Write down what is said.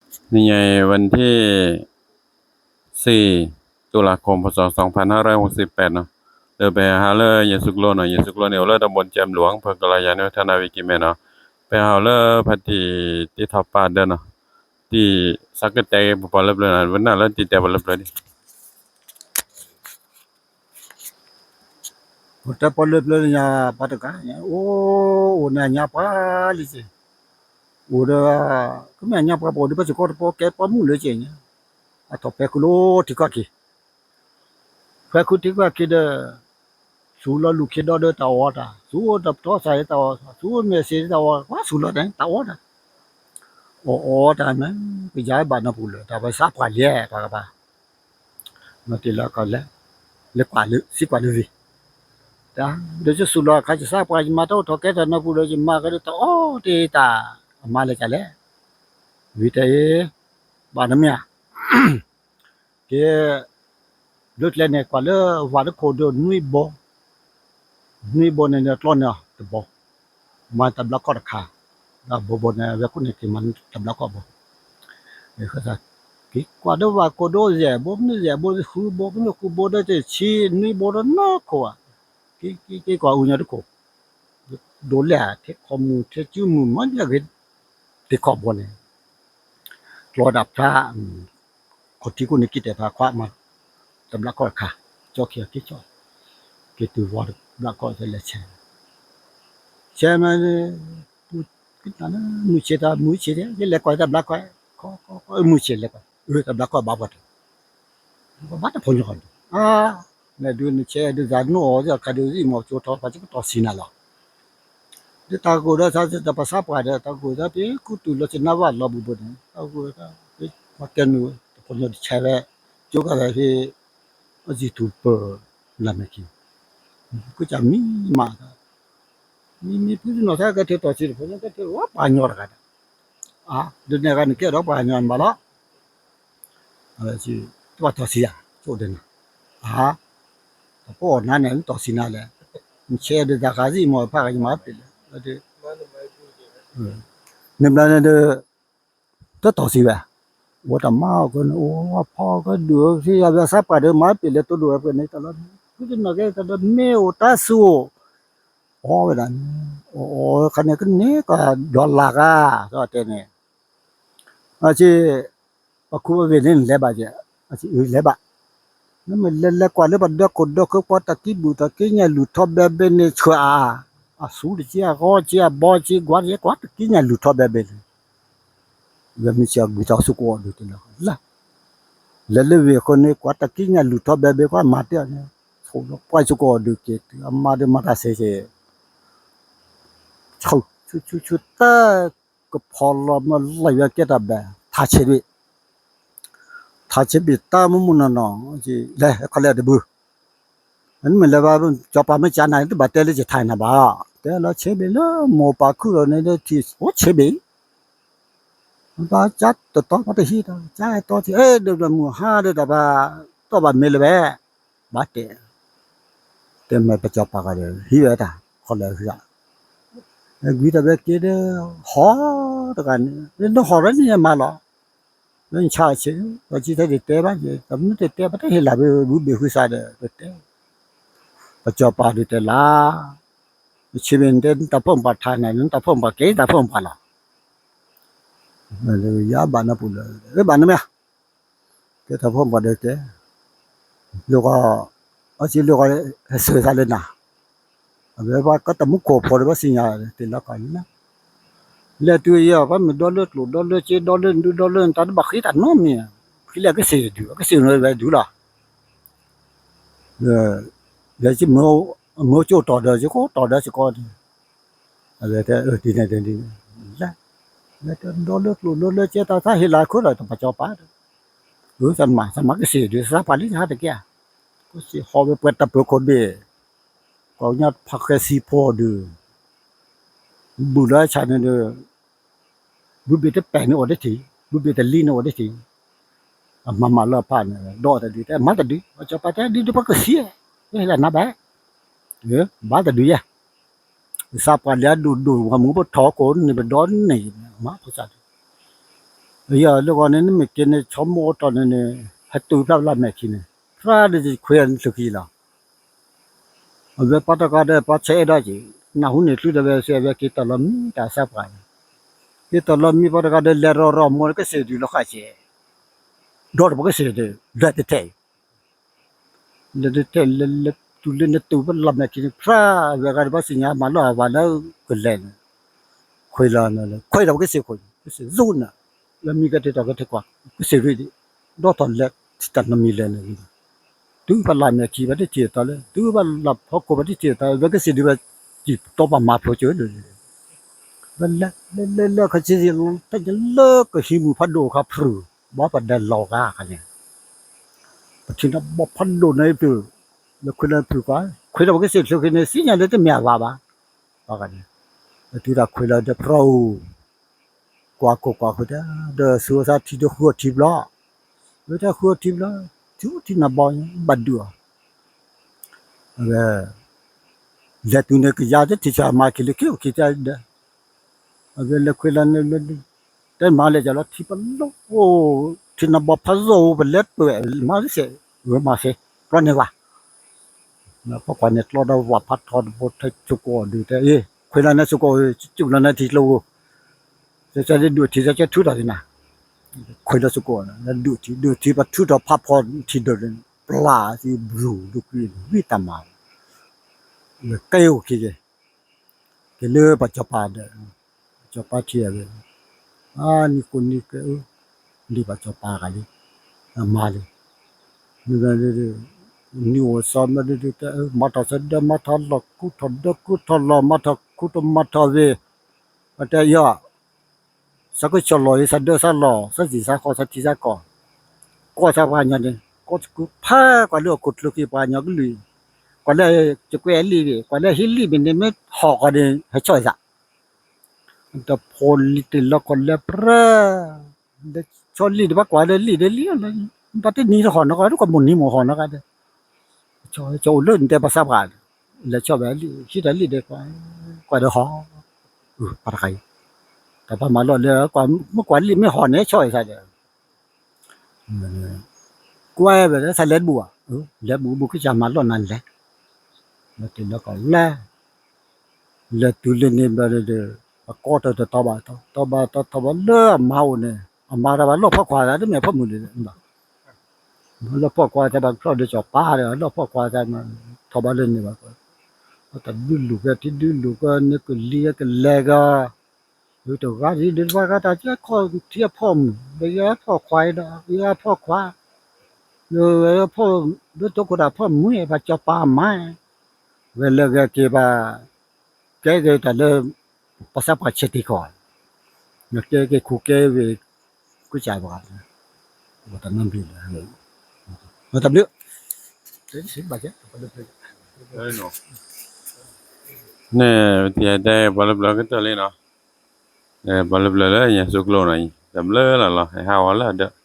နံၤညါအံၤ วันที่สี่ ตุลาคม พ.ศ. สองพันห้าร้อยหกสิบแปด နီၤ, ဒီးပဟဲဟးလၢယ့ၣ်ၡူးကျိနီၤ, ယ့ၣ်ၡူးကျိန့ၣ် အိၣ်လၢတၢ်ဘိၣ်ကၠဲးမလွံၢ် ဖဲကလၤယၤန့ၣ် ထၣ်နၢ်ဝံၤက့ၤမဲာ်နီၤ, ပဟးအိၣ်လၢဖါတံၢ်တ့ထီၣ်ပၢ်ဒၢနီၤ, တံၢ်ဆါကတဲာ်ပပှၤလၢပျၢၤနီၤ, ဝဲနုာ်လၢတံၢ်တဲပှၤလၢပျၢၤဒံး အိၣ်တၢ်ပီလၢပျၢၤလၢညါ ပှၤတဂၤညါ အိၣ် အိၣ်န့ၣ်အညါပှၤလံက့ၤ, အိၣ်ဒီး ကမ့ၢ်အညါပှၤပအိၣ်ဒီးပစ့ၢ်ကီးတပီကဲပှၤမုၣ်လၢက့ၤညါ, အထီၣ်ပဲာ်ခူၣ်လီၤထံကီၢ်က့ၤ, ပဲာ်ခူၣ်ထံကီၢ်က့ၤဒီး ဆူးလီၤလူၢ်ခ့ဒီဒီးတၢ်အီၣ်တၢ်, ဆူးအိၣ်တၢ်ပတီၢ်စၢ်တၢ်အီၣ်, ဆူးအိၣ်မဲာ်စ့တၢ်အီၣ်, ကွၢ်ဆူးလီၤတၢ်အီၣ်တၢ်, အီၣ်အီၣ်တၢ်န့ၣ် ကယၤဘၣ်နီၢ်ပူၤလၢၤ တၢ်ပစးပှၤလံတၢ်ကပၤ နီၢ်တ့ၢ်လၢကီၢ်လဲၣ်, လဲၤကွၢ်လၢ စံးကွၢ်လၢဝံၤ, တၢ် ဒီးယဆူးလီၤအခါ ယစးပှၤ ယမၤတၢ်အိၣ်ထီၣ်ကဲထီၣ်နီၢ်ပူၤဒီး ယမၤကဒီးတၢ်အီၣ်တ့ၢ်တၢ်, အမါလဲၤကလဲၣ်, ဝံၤတဲအံၤ, ဘၣ်နမ့ၢ်ဧါ, ကဲ, ဘျုးကျဲန့ၣ် ကွၢ်လၢဝၤတခိၣ်ဒီးနွံဘီ နွံဘီန့ၣ် ကျီန့ၣ်တဘီ, မၤတဘျီခီၣ်တခါ, ဒီးဘီဘီန့ၣ် အဝဲခိၣ်န့ၣ်က့ၤမၤတဘျီခီၣ်ဘီ, က့ၤကွၢ်ဒီးဝၤခိၣ်ဒီးယဲၢ်ဘီ မ့ၢ်ယဲၢ်ဘီ ဃုဘီ မ့ၢ်ဃုဘီဒီးတဆံ နွံဘီဒီးနီၢ်ခိၣ်ဧါ, က့ၤက့ၤက့ၤကွၢ်အူညါတခိၣ်, ဒိးလဲၣ် ထဲခီမူ ထဲစုမူ မၤလၢအဂ့ၤ, တ့ခီၣ်ဘီန့ၣ် ကျီဒၣ်ဖျါ, ခီၣ်ထံးခိၣ်န့ၣ်က့ၤတဲာ်ဖးခွါမး, တဘျီခီၣ်တခါ, ကၠီခံအက့ၤကၠီ, က့ၤတုၤဝီတဘျီခီၣ်လဲၤဆဲး, ဆဲးမး, မုၢ်ဆ့ၣ်တၢ် မုၢ်ဆ့ၣ်တဲ ယလဲၤကွၢ်တဘျီခီၣ်, ခီခီခီ မုၢ်ဆ့ၣ်လဲၤကွၢ် အၢ တဘျီခီၣ်ဘၣ်ပှၤတၢ်, ဘၣ်တဖိညီဃီန့ၣ်, အါ, နဒုးနဆဲးဒုးသးနအိၣ် အခါဒုး မ့ၢ်ကၠိထီၣ် ပှၤကတီၢ်စံးနၤလီၤ ဒီးတၢ်ဂိၢ်ဒီး တၢ်ပစးပှၤဒီး တၢ်ဂိၢ်ဒီး ပကူတူၢ်လီၤကနၣ်ဘၣ်လီၤဘှံးဘိန့ၣ် တၢ်ဂိၢ်ဒီး ပှၤကဲနုာ် တဖိညီတဆဲးဝဲ ကၠိကီၢ်သးဟ့ၣ် အစံၣ်ထူၣ်ပၢၢ် လၢမဲာ်ခံ ကစၢ်မံမး မံမံဖုတနီၤ ဆၢကဲထၢၣ်တီၢ်စံးတဖိညီ ကဲထၢၣ်ဝဲပှၤကညီတဂၤဒီး အါ ဒ်န့ၣ်ဂၤန့ၣ် ကဲထီၣ်ပှၤကညီဘၣ်လီၤ တဘၣ်တီၢ်စံးယၤ ကၠိဒ်န့ၣ် အါ တဖိအီၣ်နၤန့ၣ် နတီၢ်စံးနၤလဲၣ် နဆဲးဒုးတၢ်ဃးစံၣ်မီၢ်ဖးကညီမၤပ့ၤလဲၣ် န့ၣ်ဘျီန့ၣ်ဒီး တတီၢ်စံးဝဲ အိၣ်တၢ်မၤအီၣ်ကန့ၣ် အိၣ်ဖီကဒုး ထံၣ်ယၤဘၣ်စးပှၤဒီး မၤပ့ၤလဲၣ် တိဒိၣ်ဝဲပှဲၤန့ၣ်တၢ်လီၤ ဖုတနီၤကဲတၢ်ဒီး မ့ၢ်အိၣ်တၢ်စူၢ်အိၣ် အီဝဲဒၣ်န့ၣ် အီအီခါန့ၣ် ကန့ၢ်ကဒီးလၢ်ဂၤ တဲန့ၣ် အစ့ ပှၤခူပှၤဂ့ၤန့ၣ် နလဲၤဘၣ်ကဲ အစ့ အလဲၤဘၣ် နမ့ၢ်လဲၤလဲၤကွၢ်လၢပှၤဒီခိၣ်ဒီခိၣ် ပှၤတၢ်ကံၢ်ဘူၣ်တၢ်ကံၢ်ညၣ်လူၢ်ထီဘဲဘဲန့ၣ် ဆှၢအါ အဆူတက့ၢ် အဂီၢ်က့ၢ် အဘီက့ၢ် ကွၢ်တက့ၢ် ကွၢ်တကံၢ်ညၣ်လူၢ်ထီဘဲဘဲန့ၣ် ဝဲမ့ၢ်စ့ၢ်ကီး ဂံၢ်ထီၣ်ဆူကအိၣ်ဒုးတလၢ်လၢ် လဲၤလၢဝ့ၢ်အဃိန့ၣ် ကွၢ်တၢ်ကံၣ်ညၣ်လူၢ်ထီၣ်ဘဲဘဲ ကွၢ်မၤတ့ၢ်အီၤန့ၣ် ဆိးလီၤပှၢ်ဆူကအိၣ်ဒုးက့ၤတုၤ အမါဒီးမၤတၢ်စဲးစဲး ဆူၣ်ဆူၣ်ဆူၣ်တၢ် ကဖီလီၤမၢလီၤဝဲကဲတၢ်ဘဲ ထါဆဲးဘ့ၣ် ထါဆဲးဘ့ၣ်တၢ်မုၢ်မုၢ်နီၢ်နီၢ် လဲၤခီလဲၣ်တဘု မ့မ့ၢ်လၢဘၣ် စီၤပၤမ့ၢ်ကၠါနၤ တဘၣ်တဲလၢယထါနၤဘၣ် တဲလီၤဆဲးဘ့ၣ်လၢမိၢ်ပၢ်ခုၣ်လီၤန့ၣ်ဒီး ထံၣ်အိၣ်ဆဲးဘ့ၣ် ဘၣ်ကၠါတတီၤဘၣ်တဟံးဒီး ကၠါတီထံၣ် အဲၣ်ဒိးမုၢ်ဟါဒီးတၢ်ဘၣ် တီၢ်ဘၣ်မ့ၢ်လၢၤဝဲ ဘၣ်တဲ တဲမ့ၢ်ပစီၤပၤဂၤဒီး ဟံးဝဲတၢ် ခီလဲၣ်ဟံး ဂုၤတၢ်ဘဲက့ၤဒီး ဟီၣ်တဂၤန့ၣ် နဟီၣ်ဝဲန့ၣ်မးလီၤ လၢနဆါဆဲး ပှၤကံၢ်ထဲတတဲဘၣ်က့ၤ တမ့ၢ်တတဲဘၣ်တဟ့ၣ်လၢ်ဘၣ် ဘုဘ့ၣ်ဃုစးဒီး ပတဲ ပစီၤပၤဒုးတဲလၢ် ဆဲးဘ့ၣ်နတဲ နတၢ်ဖိမုၣ်ပှၢ်ထါနၤ နတၢ်ဖိမုၣ်ပှၢ်ကဲ တၢ်ဖိမုၣ်ပှၢ်လီၤ ယၤဘၣ်နၢ်ပူၤလၢ ဘၣ်နမ့ၢ် ကဲတၢ်ဖိမုၣ်ပှၢ်ဒီးကဲ လၢဂီၢ် အစ့လၢဂီၢ် ဟဲစၢၤသးလၢနၤ အဝဲဘၣ်ကတၢ်မူခိၣ်ဖိဒီး ဘၣ်စံၣ်ညါ တ့ၢ်လီၤကီၢ်လံနၤ လဲၤတုၤယဲၢ် ဘၣ်မ့ၢ်ဒီလၢကျိၣ် ဒီလၢစ့ ဒီလၢနဒု ဒီလၢနတၢ်တဘၣ်ဃ့တၢ်နီတမံၤ ဃ့လၢအကစ့ၢ်ဒုး အကစ့ၢ်နဝဲဒုလီၤ လဲၤစ့ၢ်မ့ၢ်အိၣ်ကၠိတီၤဒီး ယကတီၤဒီးစ့ၢ်ကီးန့ၣ် အဝဲတဲ အၢ ဒ်န့ၣ်ဒ်န့ၣ် လဲၤ လဲၤဒီလၢကျိၣ် ဒီလၢစ့ တၢ်သးဟ့ၣ်လၢအခိၣ်ဒီး တပစီၤပၤဒီး အၢ သးမၤ သးမၤကစ့ၢ်ဒုး သးပှၤလံသးတက့ၢ် ကစ့ၢ်ဟီၣ်ဝဲပှဲၤတၢ်ပၢၤခိၣ်ဘ့ၣ် ကီၢ်ညါဖးဃဲစံဖိဒီး ဘူးလၢဆၣ်န့ၣ်ဒီး ဘုဘ့ၣ်တပဲာ်န့ၣ်အိၣ်တထံၣ် ဘုဘ့ၣ်တလံန့ၣ်အိၣ်တထံၣ် အမၤမၤလၢအဖၣ်န့ၣ် ဒီးတဒု တဲမၤတဒု ပစီၤပၤတဲဒုးဒုးပကစံး ဟ့ၣ်လၢနၤဘၣ် ဘၣ်တဒုယဲ သးပှၤလၢအဒိၣ်ဒိၣ် ပှၤမူပထီၣ်ကိးန့ၣ် ပဒီန့ၣ် မၤဖိစၢ်ဒုး ယလၢဂီၤန့ၣ် နမ့ၢ်က့ၤန့ၣ် ဆီမိၢ်အိၣ်တီၢ်န့ၣ်န့ၣ် ဟဲတုၤဖျါလၢမဲာ်ခံန့ၣ် ဖျါဒီးခွဲးနချုးခံလီၤ. အဝဲပှၤတဂၤဒီးပှၤဆဲးအဲၣ်ဒိးက့ၤ နၢ်ဟူန့ၢ်ချုးဒီးဝဲစ့ၢ် အဝဲက့ၤတီၢ်လီၤမံတၢ်ဆါပှၢ်န့ၣ်, က့ၤတီၢ်လီၤမံပှၤတဂၤဒီး လဲၤရီၤရီၤမိၢ်ကစ့ၢ်ဒုးလီၤဃာ်စ့ၢ်, ဒီးတပကစ့ၢ်ဒီး လဲၤတထဲအံၤ လဲၤတထဲလဲၤလဲၤတုၤလၢနတုၤဖျါလၢမဲာ်ခံန့ၣ် ဖျါဝဲဂၤဒီးဘၣ်စံၣ်ညါမၤလီၢ်အဝၤလၢကလဲၤန့ၣ်, ခွဲးလီၤန့ၣ် ခွဲးဒီးပကစ့ၢ်ခိၣ်န့ၣ် ကစ့ၢ်ယိန့ၣ်, လၢမံကဲထံတီၤကဲထံကွၢ် ကစ့ၢ်ရ့ၣ်ဒံး, ဒီးထီၣ်လဲၤထံတၢ်နီတမံၤလဲၣ်န့ၣ်, တုၤဖဲလၢမဲာ်ခံဘၣ်တထံၣ်အသးလၢ တုၤဖဲလၢဖီခိၣ်ဘၣ်တထံၣ်အသး ဝဲကစ့ၢ်ဒုးဝဲစံၣ်တီပာ်မၤဖျိကၢလၢ ဝဲလဲၤလဲၤလဲၤလဲၤခီဆံးဆံး တၢ်လၢကဟံးမုၢ်ဖးဒိၣ်အခါဖုၣ် ဘၣ်ပဒဲးလီၤဂာ်ခါန့ၣ်, ပထံၣ်န့ၣ်ဘီဖးဒိၣ်န့ၣ်ဖုၣ်, လၢခွဲးလၢဖုၣ်ကွၢ် ခွဲးဒီးပကစ့ၢ်ချုးက့ၤန့ၣ် စံၣ်ညါလၢတမ့ၢ်အဝၤဘၣ်, ဘၣ်ဂၤန့ၣ်, လၢတုၤတၢ်ခွဲးလၢဒီးဖရီအူ ကွၢ်ခိၣ်ကွၢ်ခိၣ်တဲ ဒီးဆူအသးထံဒီးဃုအီၤထံဘျီ, ဝဲတၢ်ဃုအီၤထံဘျီ, ထံထံနဘီဘၣ်ဒုးအီၤ, အဝဲ လဲၤတုၤန့ၣ်ကယၤတထံၣ်ဆၢမၤက့ၤလၢခံအိၣ်ခံတဲဒီး, အဝဲလဲၤခွဲးလၢန့ၣ် တဲမၤလဲၣ်ကလီၤ ထံပလီၢ်အိၣ် ထံနဘီဖးဒိၣ်ပလဲၤပှဲၤမၤစ့ၢ်, ဝဲမၤစ့ၢ် ဘျီန့ၢ်ဝဲ ဖီၣ်ကွၢ်န့ၣ်ကျီဒီးဝၤဖးထီတဘိထဲဆိကိးအီၤဒုးတဲ အ့ ခွဲးလီၤန့ၣ်ဆိကိး စူၢ်လီၤန့ၣ်ထံကျိဧိၤ, ကဒုးထံကဆိထူထီၣ်က့ၤနၤ, ခွဲးလီၤဆိကိး ဒုးထံ ဒုးထံပထူထီၣ်ဖးဖီထံဒၢးန့ၣ် ပျၢ်သံဘျုးဒုးကွံာ်ဝံတၢ်မၤ, လၢကဲအိၣ်ခံက့ၤ, က့ၤလၢပှၤစီၤပၤဒီး, စီၤပၤထံၣ်အဝဲ, အါနံၤဃိနံၤကဲအၢ, လံပှၤစီၤပၤဂၤလံ, အမါလံ နံၤအိၣ်စီမ့ၢ်ဒုးတဲ မၤထီၣ်သဒၢ မၤထီၣ်လီၢ် ခူထီၣ်ဒၢ ခူထီၣ်လီၢ် မၤထီၣ်ခူထီၣ်မၤထီၣ်ဝ့ၢ်, ပတဲယီၤ, သးကဆီၣ်လီၢ်အံၤ သးဒၢသးလီၢ် သးစံၣ်သးဃီ သးထံသးကီၢ်, ကွၢ်သးပှၤကညီန့ၣ် ကွၢ်သကုၤဖးကွၢ်လၢဟီၣ်ခိၣ်ချၢက့ၤပှၤကညီကလုာ်, ကွၢ်လၢကကွဲးလံာ်ဘ့ၣ် ကွၢ်လၢဟံးလံာ်ဘ့ၣ်န့ၣ် မ့ၢ်ဟီၣ်ကီးန့ၣ် ဟဲဆီၣ်အသး တဖိလံၤတ့ၢ်လီၤကီၢ်လဲၤပြၢ, လၢဆီလံာ်တဘၣ်ကွၢ်ဒီးလံာ်ဒီးလံာ်, ဘၣ်တနံၤတဟီၣ်နီတဂၤ တကီၢ်မိၢ်နံၤမိၢ်ဟီၣ်နီတဂၤဒီး, ဆီအိၣ်လၢနတဲပှၤသးပှၢ်, လဲၤဆီၣ်ဘၣ်လံာ် ဟံးတၢ်လံာ်ဒီးကွၢ်, ကွၢ်ဒီးဟီၣ်, ပှၤတခါအံၤ, တၢ်ပှၤမၤလီၢ်လၢ မ့ၢ်ကွၢ်လံာ်မ့ၢ်ဟီၣ်န့ၣ် ဆီၣ်အသးဒီး ကွၢ်ဝဲဒၣ် သးလဲၤတဘူၣ်ဘၣ်, လဲၤဘူၣ်ဘူၣ်ကစၢ်မၤလီၢ်နၤလဲၤ, လၢတ့ၢ်လီၤကီၢ်လဲၤ, လဲၤတုၤလၢန့ၣ်ဘျီဒီး အကီတၢ်တတီဘၣ်တီ တီဘၣ်တီထီၣ်ဘၣ်လၢအမါအိၣ်န့ၣ် အမါတၢ်ဘၣ်လီၢ်ဖီၣ်ခွါသး တမ့ၢ်အဖီမုၢ်လံဘၣ်, လီၢ်ဖီၣ်ခွါသးဘၣ်ကျီၢ်ဒီးစီၤပၤဒီး လီၢ်ဖီၣ်ခွါသး ထီၣ်ဘၣ်လၢန့ၣ်ဘၣ်, တၢ်ဒုးလူၤကဲ ထံဒုးလူၤကဲ န့ၣ်ကလံၤကလဲၤက ဝဲတဂၤဒ်ဒ်ဘၣ်ဂၤတၢ်ကဲခီၣ်ထံအဖီမုၢ် ဒီးယဖီၣ်ခွါအံၤဒီး ယဖီၣ်ခွါ, ဒီးဖီၣ် ဒီးတိခိၣ်တၢ်ဖီမုၢ် ပှၤစီၤပၤမါ, ဝဲလၢဂဲၤက့ၤဘၣ်, ကဲက့ၤတၢ်လၢ ပှၤသးပှၢ်ဆဲးတံၢ်ကီၢ်, ကဲက့ၤခိၣ်ကဲဝ့ၢ် ကစၢ်ပှၤ, တၢ်နဘံၣ်လၢ တၢ်ဘျုး ဘၣ်ကဲ န့ၣ် ပတဲပှၤလၢပျၢၤကတၢၢ်လံနီၤ, ပှၤလၢပျၢၤလၢညါစိကျိနီၤအံၤ တၢ်ဘျုးလီၤလီၤ ဟဲဟးဂီၤလၢအဒၢး